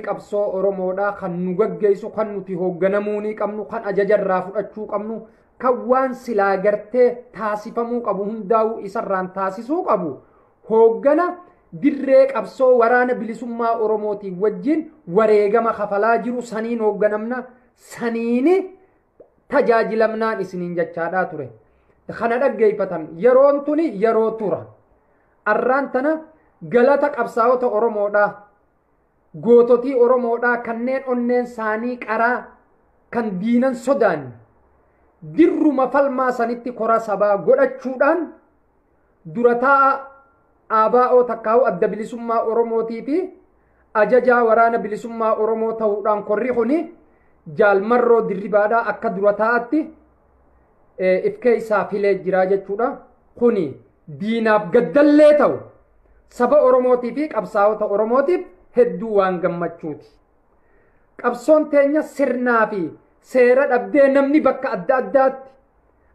Qabsoo Oromoodhaa kan nu gaggeessu, kan nuti hoogganamuu ni qabnu, kan ajajarraa fudhachuu qabnu, kan waan silaa gartee taasifamuu qabu hundaa'uu isarraan taasisuu qabu, hooggana dirree qabsoo waraana bilisummaa Oromootiin wajjin wareegama kafalaa jiru saniin hoogganamna, saniini tajaajilamnaan isiniin jechaadhaa ture. Kana dhaggeeffatan yeroon tuni yeroo tura. Arraan tana galata qabsaa'ota Oromoodhaa, goototii Oromoodhaa kanneen onneen isaanii qaraa kan diinan sodaanne dirruma falmaa sanitti kora sabaa godhachuudhaan dura taa'a ABO takkaa'u adda bilisummaa Oromootii fi ajajaa waraana bilisummaa Oromoo ta'uudhaan korri kuni Jaalmarroo Dirribaadhaa akka dura taa'atti if keessaa filee jira jechuudha. Kuni diinaaf gaddallee ta'u saba Oromootii fi qabsaa'ota Oromootiif hedduu waan gammachuuti. Qabsoon teenya sirnaa fi seera dhabdee namni bakka adda addaatti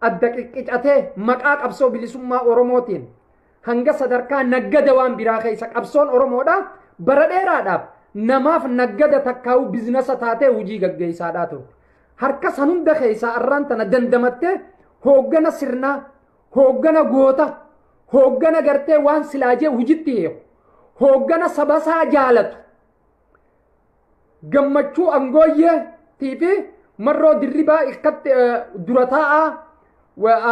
adda qiqqicatee maqaa qabsoo bilisummaa Oromootiin hanga sadarkaa naggada waan biraa keessa qabsoon Oromoodhaa bara dheeraadhaaf namaaf naggada takkaa'u bizinasa taatee hojii gaggeessaadhaa turte. Harka san hunda keessaa arraan tana dandamattee hooggana sirnaa, hooggana goota, hooggana gartee waan silaajee hojitti heeku, hooggana sabasaa jaalatu, gammachuu angooyyeetii fi marroo dirribaa ikkatti dura taa'aa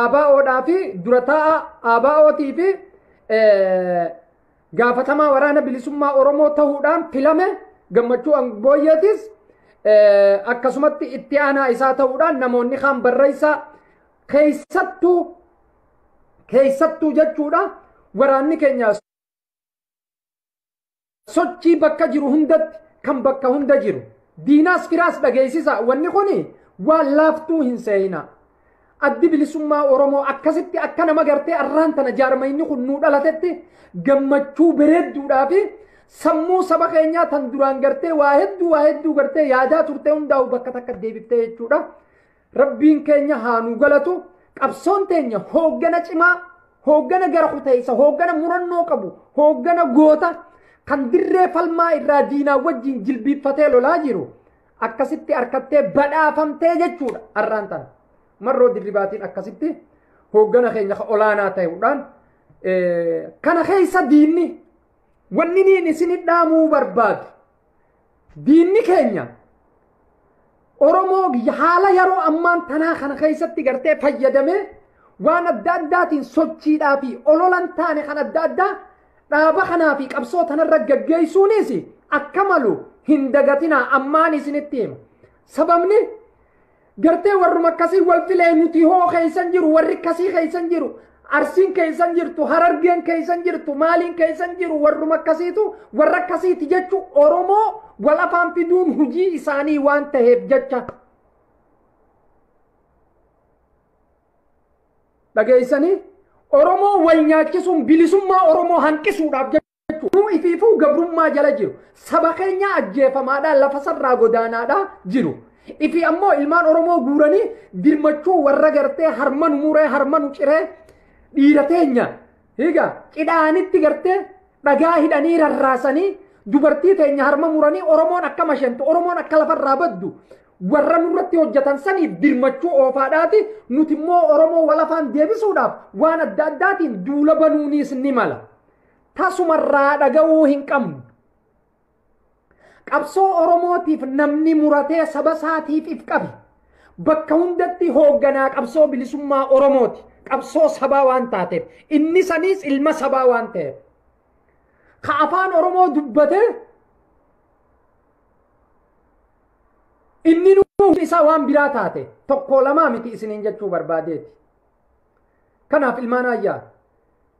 ABOdhaa fi dura taa'aa ABOtii fi gaafatamaa waraana bilisummaa Oromoo ta'uudhaan filame gammachuu angooyyeetis akkasumatti itti aanaa isaa ta'uudhaan namoonni kaan barreessaa keessattuu jechuudha waraanni keenya sochii bakka jiru hundatti kan bakka hunda jiru diinaas firaas dhageessisa. Wanni kuni waan laaftuu hin seeyina. Addi bilisummaa Oromoo akkasitti akka nama gartee arraan tana jaarmayni kun nuu dhalatetti gammachuu bareedduudhaa fi sammuu saba keenyaa tan duraan gartee waa hedduu gartee yaadaa turte hundaa'u bakka takka deebiftee jechuudha. Rabbiin keenya haa nu galatu. Qabsoon teenya hooggana cimaa, hooggana gara kuteessa, hooggana murannoo qabu, hooggana goota kan dirree falmaa irraa diinaa wajjin jilbiiffatee lolaa jiru akkasitti harkattee badhaafamtee jechuudha. Arraan tana marroo dirribaatiin akkasitti hooggana keenya olaanaa ta'uudhaan kana keessa diinni wanni niin isin dhaamuu barbaadu diinni keenya Oromoo haala yeroo ammaan tanaa kana keessatti gartee fayyadamee waan adda addaatiin sochiidhaa fi ololan taane kan adda addaa dhaaba kanaa fi qabsoo tanarra gaggeessuunis akka malu hin dagatinaa ammaan isinitti hima. Sababni gartee warruma akkasii wal filee nuti hoo keessan jiru, warri akkasii keessan jiru, Arsiin keessan jirtu, Harargeen keessan jirtu, maaliin keessan jiru, warruma akkasiitu warra akkasiiti jechu Oromoo wal afaan fiduun hojii isaanii waan ta'eef jecha. Dhageessanii Oromoo wal nyaachisuun bilisummaa Oromoo hanqisuudhaaf jechuudha. Nu ifiifuu gabrummaa jala jiru. Saba keenya ajjeefamaadhaa lafa sarraa godaanaadhaa jiru. Ifi ammoo ilmaan Oromoo guuranii dirmachuu warra gartee harma nu muree harma nu ciree dhiira teenya. Egaa cidhaanitti gartee dhagaa hidhanii rarraasanii dubartii teenya harma muranii Oromoon akka mashentu, Oromoon akka lafarraa baddu warra nurratti hojjetan saniif dirmachuu oofaadhaati. Nuti immoo Oromoo wal afaan deebisuudhaaf waan adda addaatiin duula banuunis ni mala. Tasumarraa dhaga'uu hin qabnu. Qabsoo Oromootiif namni muratee saba isaatiif if qabe bakka hundatti hoogganaa qabsoo bilisummaa Oromooti. Qabsoo sabaa waan taateef inni saniis ilma sabaa waan ta'eef. Ka afaan Oromoo dubbatee inni nuu isaa waan biraa taate tokko lamaa miti isiniin jechuu barbaadeeti. Kanaaf ilmaan ayyaa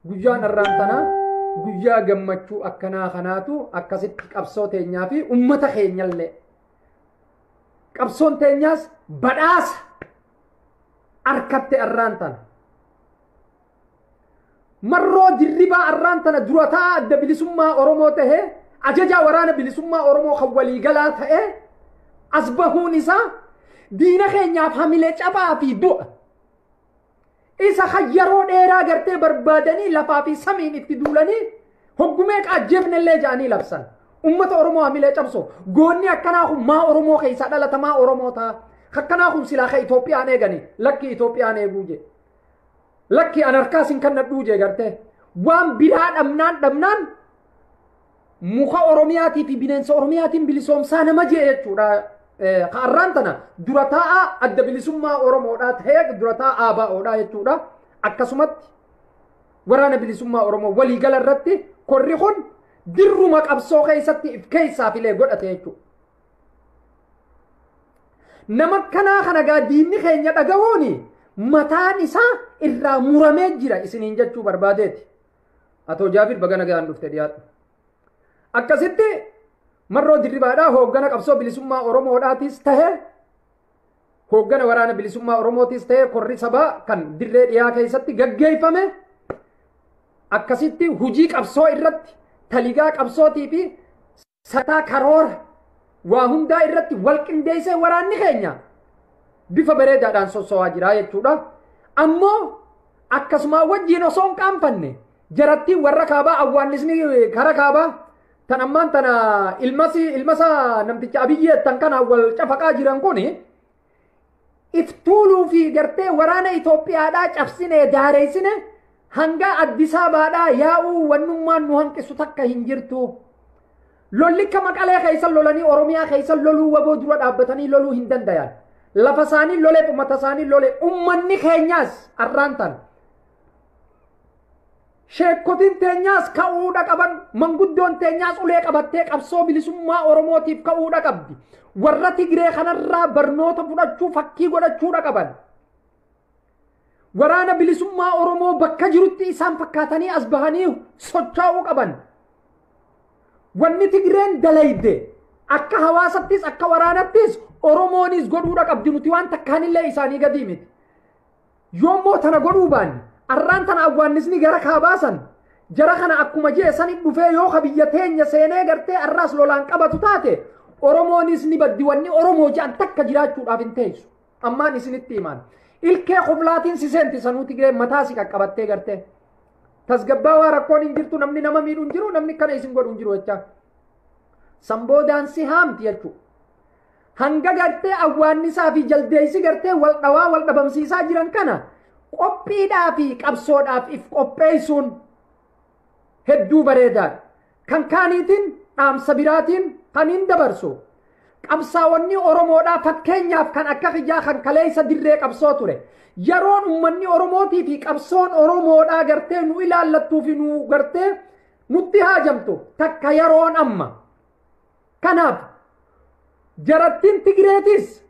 guyyaan arraan tanaa guyyaa gammachuu akkanaa kanaatu akkasitti qabsoo teenyaa fi ummata keenyallee qabsoon teenyaas badhaasa harkatte arraan tana. Marroo dirribaa arraan tana dura taa'aa adda bilisummaa Oromoo tahee ajajaa waraana bilisummaa Oromoo kan waliigalaa ta'ee as bahuun isaa diina keenyaaf hamilee cabaa fi du'a. Isa kan yeroo dheeraa gartee barbaadanii lafaa fi samiin itti duulanii hoggumee qaajjeefnellee ja'anii labsan. Ummata Oromoo hamilee cabsuuf. Goonni akkanaa kun maa Oromoo keessaa dhalata, maa Oromoo ta'a? Akkanaa kun silaa ka Itoophiyaan eegani. Lakki Itoophiyaan eeguu jee. Lakki an harkaas hin kannadhuu jee gartee. Waan biraa dhabnaan muka Oromiyaatii fi bineensa Oromiyaatiin bilisoomsaa nama jee jechuudha. Har'aan tana dura taa'aa adda bilisummaa Oromoodhaa ta'ee dura taa'aa ABO'dhaa jechuudha. Akkasumatti waraana bilisummaa Oromoo waliigala irratti korri kun dirruma qabsoo keessatti if keessaa filee godhate jechuudha. Nama kanaa kana gaa diinni keenya dhaga'uuni mataan isaa irraa muramee jira isiniin jechuu barbaadeeti. Atoo Jaafir baga nagaan dhufte dhiyaadhu. Akkasitti Marroo Dirribaadhaa hooggana qabsoo bilisummaa Oromoodhaatis tahe hooggana waraana bilisummaa Oromootis tahe korri sabaa kan dirree dhiyaa keessatti gaggeeffame akkasitti hujii qabsoo irratti taligaa qabsootii fi sataa karoora waa hundaa irratti wal qindeessee waraanni keenya bifa bareedaadhaan sossowaa jira jechuudha. Ammoo akkasuma wajjiin osoo hin qaanfanne jarattiin warra kaabaa awwaannisni kara kaabaa tan ammaan tana ilmasa namticha Abiyyi tan kana wal cafaqaa jiran kuni iftuuluu fi gartee waraana Itoophiyaadhaa cabsine daareessine hanga Addis Ababaadhaa yaa'uu wannummaan nu hanqisu takka hin jirtu. Lolli akka Maqalee keessa lolanii Oromiyaa keessa loluu waboo dura dhaabbatanii loluu hin dandayan. Lafa isaanii lolee uummata isaanii lolee uummanni keenyaas arraan tan. Sheekkotiin teenyaas ka'uudha qaban, manguddoon teenyaas ulee qabattee qabsoo bilisummaa Oromootiif ka'uudha qabdi. Warra Tigree kanarraa barnoota fudhachuu fakkii godhachuudha qaban. Waraana bilisummaa Oromoo bakka jirutti isaan fakkaatanii as bahanii socho'uu qaban. Wanni Tigreen dalayde akka hawaasattis akka waraanattis Oromoonis godhuudha qabdi nuti waan takkaanillee isaanii gadi miti. Yoommoo tana godhuu baanne arraan tana awwaannisni gara kaabaasan jara kana akkuma jee sani dhufee yoo ka biyya teenya seenee gartee arraas lolaan qabatu taate Oromoonis ni baddi wanni Oromoo jedhan takka jiraachuudhaaf hin teessu. Ammaan isinitti himaan. Ilkee qoblaatiin si seenti sanuu Tigree mataa si qaqqabattee gartee. Tasgabbaa waa rakkoon hin jirtu namni nama miidhu hin jiru namni kana isin godhu hin jiru jechaa. Samboodaan si haamti jechuudha. Hanga gartee awwaannisaa fi jaldeessi gartee wal dhawaa wal dhabamsiisaa jiran kana qophiidhaa fi qabsoodhaaf if qopheessuun hedduu bareedaadha. Kan kaaniitiin dhaamsa biraatiin kan hin dabarsu. Qabsaa'onni Oromoodhaa fakkeenyaaf kan akka kijaa kan kaleessa dirree qabsoo ture. Yeroon uummanni Oromootii fi qabsoon Oromoodhaa gartee nu ilaallattuu fi nu gartee nutti haajamtu takka yeroon amma. Kanaaf jarattiin Tigreetis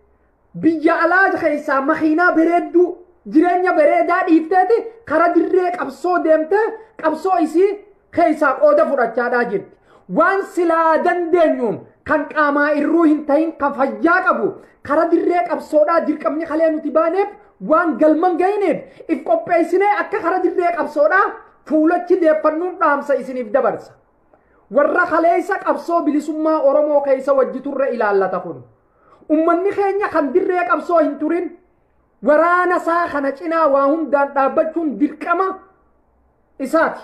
biyya alaa keessaa makiinaa bareedduu jireenya bareedaa dhiifteeti kara dirree qabsoo deemtee qabsoo isii keessaa qooda fudhachaadhaa jirti. Waan silaa dandeenyuun kan qaamaa irruu hin ta'in kan fayyaa qabu kara dirree qabsoodhaa dirqamni kalee nuti baaneef waan galman gahineef if qopheessinee akka kara dirree qabsoodhaa fuulachi deeffannuun dhaamsa isiniif dabarsa. Warra kaleessa qabsoo bilisummaa Oromoo keessa wajji turre ilaallata kun. Uummanni keenya kan dirree qabsoo hin turin waraana isaa kana cinaa waa hundaan dhaabbachuun dirqama isaati.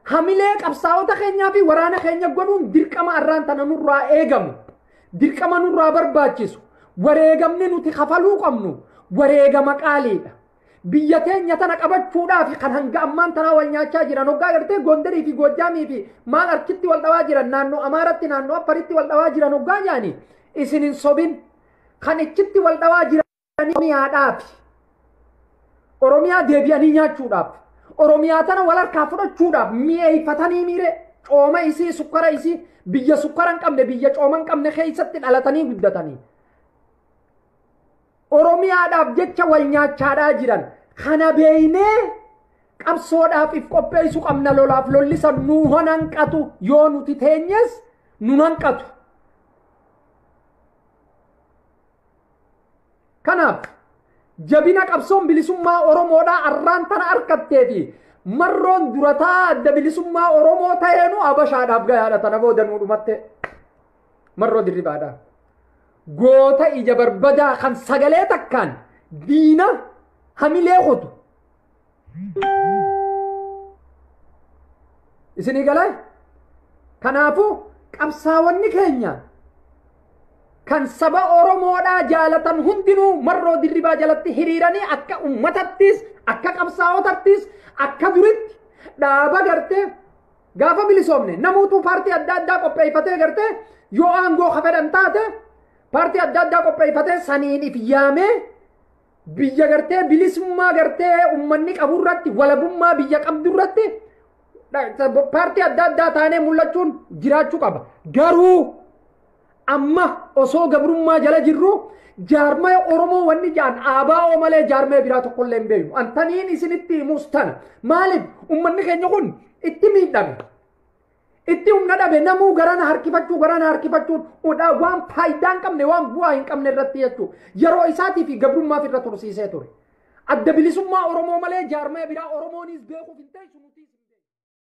Hamilee qabsaa'ota keenyaa fi waraana keenya godhuun dirqama arraan tana nurraa eegamu. Dirqama nurraa barbaachisu. Wareegamni nuti kafaluu qabnu wareegama qaaliidha. Biyya teenya tana qabachuudhaaf kan hanga ammaan tanaa wal nyaachaa jiran hoggaa gartee Gondarii fi Goojjaamii fi maal achitti wal dhawaa jiran naannoo Amaaratti naannoo Affaritti wal dhawaa jiran hoggaa jaani isin hin sobin kan achitti wal dhawaa jiran Oromiyaadhaaf Oromiyaa deebi'anii nyaachuudhaaf Oromiyaa tana wal harkaa fudhachuudhaaf mi'eeffatanii miire cooma isii sukkara isii biyya sukkara hin qabne biyya cooma hin qabne keessatti dhalatanii guddatanii. Oromiyaadhaaf jecha wal nyaachaadhaa jiran kana beeynee qabsoodhaaf if qopheessuu qabna lolaaf lollisa nu hanqatu yoo nuti teenyes nu hanqatu. Kanaaf jabina qabsoon bilisummaa Oromoodhaa arraan tana harkattee fi marroon durataa adda bilisummaa Oromoo ta'eenu Abashaadhaaf gayaadha tana booda nuu dhumatte marroo Dirribaadhaa. Goota ija barbadaa kan sagalee takkaan diina hamilee kutu. Isinii galee? Kanaafuu qabsaawwanni keenya kan saba Oromoodhaa jaalatan hundinuu Marroo Dirribaa jalatti hiriiranii akka uummatattis, akka qabsaawotattis, akka duritti dhaaba gartee gaafa bilisoomne namuutuu paartii adda addaa qopheeffatee gartee yoo aangoo ka fedhan taate paartii adda addaa qopheeffatee saniin if yaamee biyya gartee bilisummaa gartee uummanni qabu irratti, walabummaa biyya qabdu irratti paartii adda addaa taanee mul'achuun jiraachuu qaba. Garuu amma osoo gabrummaa jala jirru jaarmaya Oromoo wanni jaan ABO malee jaarmaya biraa tokkollee hin beeknu. Antaniin isinitti himus tana. Maaliif uummanni keenya kun itti miidhame? Itti humna dhabe. Namuu garana harkifachuu, garana harkifachuun waan faayidaa hin qabne, waan bu'aa hin qabne irratti jechuudha. Yeroo isaatii fi gabrummaaf irra tursiisee ture. Adda Bilisummaa Oromoo malee jaarmaya biraa Oromoonis beekuuf hin teessu nutis.